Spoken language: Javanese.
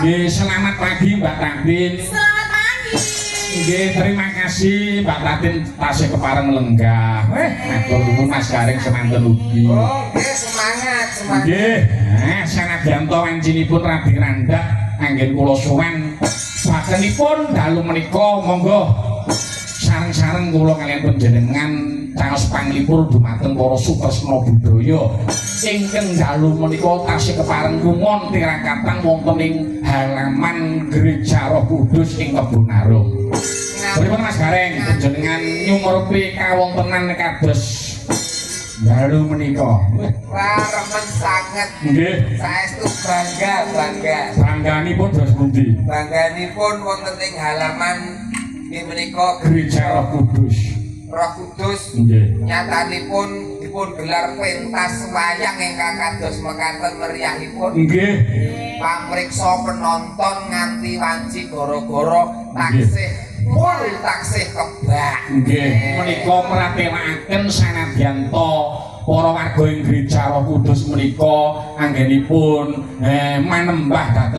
Nggih, selamat pagi Mbak Tatin. Selamat pagi. Nggih, terima kasih Mbak Tatin tasih kepareng lenggah. Matur nuwun Mas Gareng semanten ugi. Oh, nggih semangat, semangat. Nggih, sanadyan to wancinipun radi randhak anggen kula sowan. Bakenipun dalu menika monggo sareng-sareng kula kaliyan panjenengan caos panglipur dumateng para sutresna budaya ingkang dalu menika tasih kepareng kumon tirakatan wonten ing halaman Gereja Roh Kudus ing Kebon Arum. Pripun Mas Gareng panjenengan nyumurupi kawontenan kados dalu menika? Wah, remen sanget. Nggih. Saestu bangga, bangga. Bangganipun dos pundi? Bangganipun wonten ing halaman nggih menika Gereja Roh Kudus. Roh Kudus. Nggih. Nyatanipun dipun gelar pentas wayang ingkang kados mekaten meriahipun. Nggih. Pamriksa penonton nganti wanci goro-goro taksih full, taksih kebak. Nggih, menika mratelakaken sanadyan ta para warga ing Gereja Roh Kudus menika anggenipun manembah dhateng